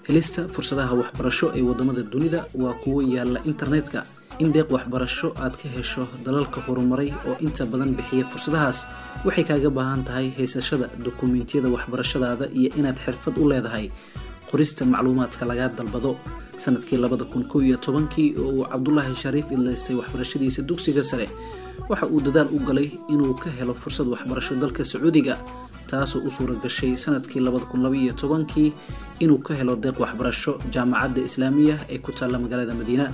Helista fursadaha waxbarasho ee waddamada dunida waa kuwo yaalla internetka. In deeq waxbarasho aad ka hesho dalalka horumaray oo inta badan bixiya fursadahaas waxay kaaga baahan tahay haysashada dukumentiyada waxbarashadaada iyo inaad xirfad u leedahay qorista macluumaadka lagaa dalbado. Sanadkii 2011-kii oo uu Cabdulaahi Shariif idlaystay waxbarashadiisa dugsiga sare, waxa uu dadaal u galay inuu ka helo fursad waxbarasho dalka Sacuudiga, taasoo u suura gashay sanadkii 2012-kii inuu ka helo deeq waxbarasho Jaamacadda Islaamiya ee ku taalla magaalada Madiina.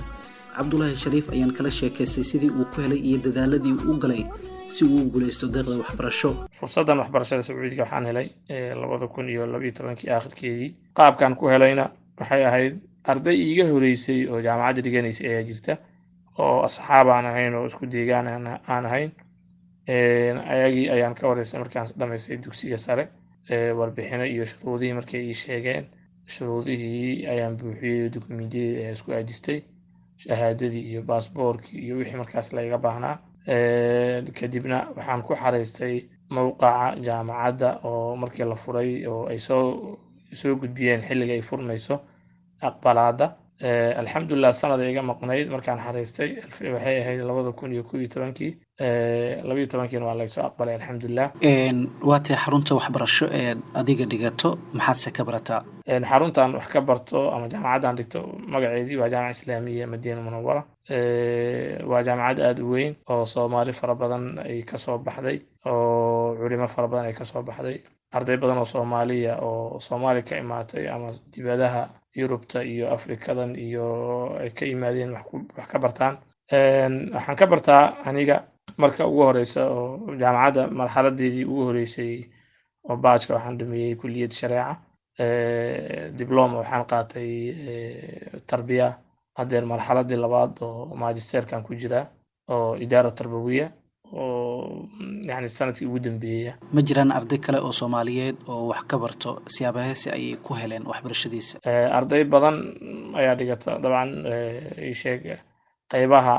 Cabdulaahi Shariif ayaan kala sheekaystay sidii uu ku helay iyo dadaaladii uu u galay si uu u guulaysto deeqda waxbarasho. Fursaddan waxbarashada Sacuudiga waxaan helay 2012-kii aakhirkeedii. Qaabkan ku helayna waxay ahayd arday iiga horeysay oo jaamacadda dhiganaysay ayaa jirta oo asxaab aan ahayn oo isku deegaan aan ahayn. Ayagii ayaan ka wareysay markaan dhamaystay dugsiga sare warbixino iyo shuruudihii. Markay ii sheegeen shuruudihii ayaan buuxiyey oo dukumentiyadii ayaa isku aadistay, shahaadadii iyo baasboorkii iyo wixii markaas layga baahnaa. Kadibna waxaan ku xareystay mowqaca jaamacadda oo markii la furay oo ay soo gudbiyeen xilliga ay furmayso aqbalaadda. Alxamdulilah, sanada iga maqnayd markaan xareystay waxay ahayd 2011-kii, 12-kiina waa laysoo aqbalay, alxamdulilah. Waa tae xarunta waxbarasho ee adiga dhigato? Maxaadse ka barataa? Xaruntan wax ka barto ama jaamacaddan dhigto magaceedii waa Jaamaca Islaamiya Madiina Munawara. Waa jaamacad aada u weyn oo Soomaali fara badan ay kasoo baxday oo culimo fara badan ay kasoo baxday. Arday badan oo Soomaaliya oo Soomaali ka imaatay ama dibadaha Yurubta iyo Afrikadan iyo ay ka yimaadeen wax ka bartaan. Waxaan ka bartaa aniga marka ugu horeysa oo jaamacadda marxaladeedii ugu horeysay oo baajka waxaan dhameeyey kulliyad shareeca, diploma waxaan qaatay tarbiya. Haddeer marxaladii labaad oo magisterkan ku jira oo idaara tarbawiya oo yani sanadkii ugu dambeeya. Ma jiraan arday kale oo Soomaaliyeed oo wax ka barto? Siyaabaheese ayay ku heleen waxbarashadiisa? Arday badan ayaa dhigata dabcan. Ii sheeg, qeybaha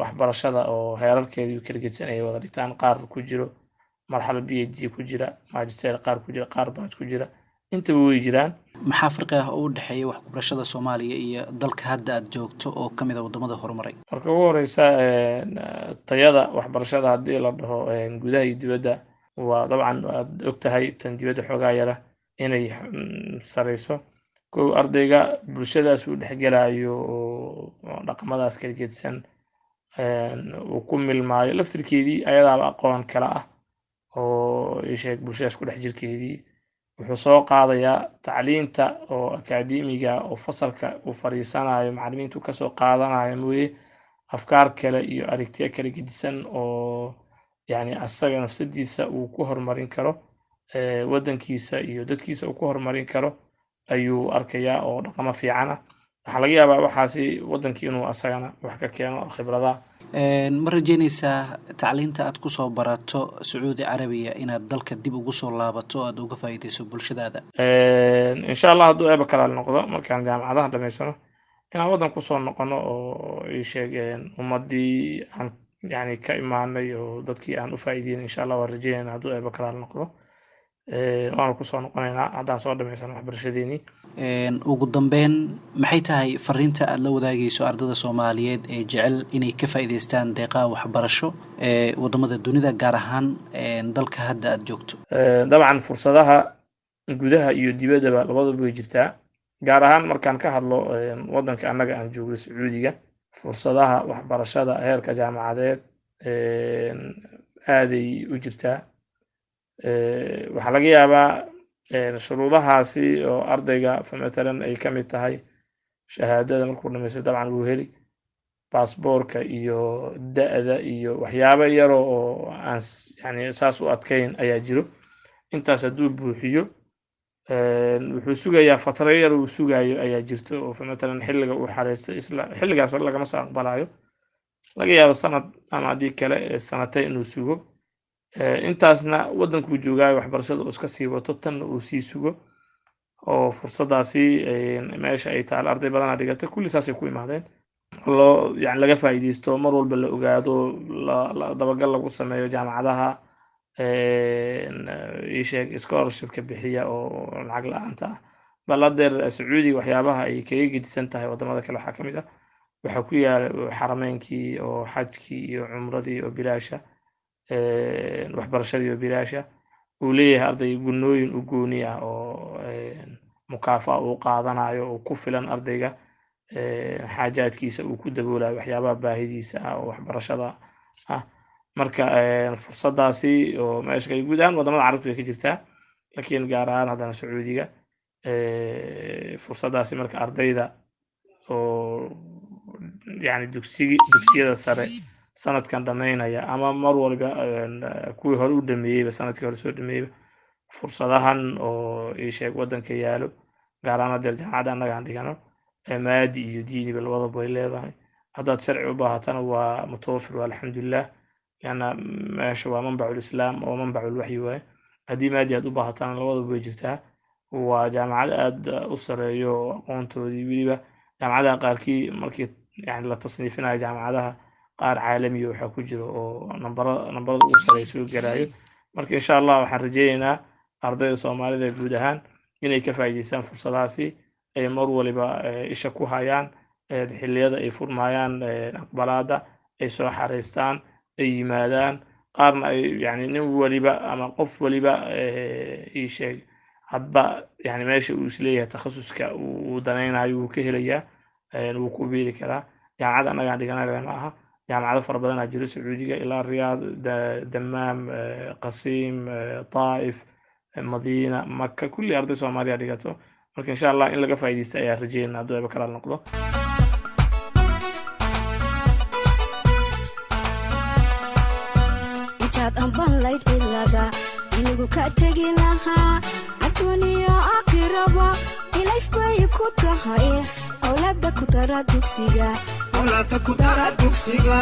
waxbarashada oo heerarkeedii kala gedsan ay wada dhigtaan, qaar ku jiro marxalad PhD ku jira, magister qaar ku jira, qaar baaj ku jira, intaba way jiraan. Maxaa farqi ah oo u dhexeeya wax kubarashada Soomaaliya iyo dalka hadda aad joogto oo ka mid a waddamada horumaray? Marka ugu horeysa, tayada waxbarashada haddii la dhaho gudaha iyo dibadda, waa dabcan aad og tahay tan dibadda xoogaa yara inay sareyso. Kow, ardayga bulshadaas uu dhexgelayo oo dhaqamadaas kala gedsan uu ku milmaayo laftirkeedii ayadaaba aqoon kale ah oo isheeg bulshadaas ku dhex jirkeedii wuxuu soo qaadayaa tacliinta oo akaademiga oo fasalka uu fadhiisanayo macallimiintu kasoo qaadanayo mooye, afkaar kale iyo aragtiyo kala gedisan oo yani asaga nafsadiisa uu ku horumarin karo, waddankiisa iyo dadkiisa uu ku horumarin karo ayuu arkayaa oo dhaqamo fiican ah. Waxaa laga yaabaa waxaasi waddankii inuu asagana wax ka keeno khibradaha. Ma rajeynaysaa tacliinta aad kusoo barato Sacuudi Carabiya inaad dalka dib ugu soo laabato o aad uga faa'iideyso bulshadaada? Insha Allah, hadduu eeba kalaal noqdo, markaan jaamacadaha dhamaysano inaan waddan kusoo noqono oo ii sheeg ummaddii aan yani ka imaanay oo dadkii aan u faa'iideyn, insha Allah waan rajeynayna hadduu eeba kalaal noqdo. Waanu kusoo noqonaynaa haddaan soo dhamaysano waxbarashadeenii. Ugu dambeyn, maxay tahay fariinta aada la wadaagayso ardada Soomaaliyeed ee jecel inay ka faa'iideystaan deeqaha waxbarasho ee waddamada dunida, gaar ahaan dalka hadda aada joogto? Dabcan, fursadaha gudaha iyo dibaddaba labadaba way jirtaa. Gaar ahaan markaan ka hadlo waddanka annaga aan joogno, Sacuudiga, fursadaha waxbarashada heerka jaamacadeed aaday u jirtaa. Waxaa laga yaabaa shuruudahaasi oo ardayga fa matalan ay ka mid tahay shahaadada markuu dhamaysto dabcan wuu heli, baasboorka iyo da-da iyo waxyaabo yaro oo aan yani saas u adkayn ayaa jiro. Intaas hadduu buuxiyo, wuxuu sugayaa fatro yar uu sugayo ayaa jirto oo fa matalan xilliga uu xareysto isla xilligaas hore lagama soo aqbalayo. Laga yaabo sanad ama haddii kale sanatay inuu sugo. Intaasna waddankuu joogaayo waxbarashada uu iska sii wato, tanna uu sii sugo oo fursadaasi meesha ay taal. Arday badanaa dhigata, kulli saasay ku imaadeen. Loo yani laga faa'iideysto, mar walba la ogaado, la dabagal lagu sameeyo jaamacadaha ii sheeg scholarshipka bixiya oo lacag la-aanta ah. Bal hadeer Sacuudiga waxyaabaha ay kaga gedisan tahay wadamada kale waxaa ka mid ah waxaa ku yaala xarameynkii oo xajkii iyo cumradii oo bilaasha, waxbarashadii oo bilaasha, uu leeyahay arday gunooyin u gooni ah oo mukaafa uu qaadanayo oo ku filan ardayga xaajaadkiisa uu ku daboolayo waxyaabaha baahidiisa ah oo waxbarashada ah. Marka fursadaasi oo meesha guud ahaan wadamada Carabta way ka jirtaa, laakiin gaar ahaan haddana Sacuudiga fursadaasi marka ardayda oo yani dugsiyada sare sanadkan dhameynaya ama mar walba kuwii hore u dhameeyeyba, sanadkii hore soo dhameeyeyba, fursadahan oo ii sheeg waddanka yaalo, gaar ahaan hadeer jaamacadda annaga aan dhigano maadi iyo diiniba labadaba way leedahay. Haddaad sharci u baahatana waa mutawafir, waa alxamdulilah, lianna meesha waa manbaculislaam oo manbaculwaxyi waaye. Haddii maadi aad u baahatana labadaba way jirtaa. Waa jaamacad aad u sareeyo oo aqoontoodii weliba jaamacadaha qaarkii markii yani la tasniifinayo jaamacadaha qaar caalamiya waxaa ku jira oo nambarada ugu sareeya soo garayo. Marka insha Allah waxaan rajeyneynaa ardayda Soomaalida guud ahaan inay ka faa'iideystaan fursadahaasi, ay mar waliba isha ku hayaan xilliyada ay furmayaan aqbalaada, ay soo xareystaan, ay yimaadaan, qaarna ay yani nin waliba ama qof waliba ii sheeg hadba yani meesha uu isleeyahay takhasuska uu danaynayo wuu ka helayaa, wuu ku biiri karaa. Jaamacadda annagaan dhiganay ma aha, jaamacado fara badanaa jiro Sacuudiga, ilaa Riyaad, Damaam, Qasiim, Taa'if, Madiina, Maka, kulli arday Soomaaliya dhigato. Marka insha Allah in laga faa'iidaysta ayaa rajeynaa hadduu eeba kala noqdo. Intaad ambanlayd cilada inigu ka tegi lahaa adduuniya aakhiraba ilays bay ku tahay awlaada ku dara dugsiga, awlaada ku dara dugsiga.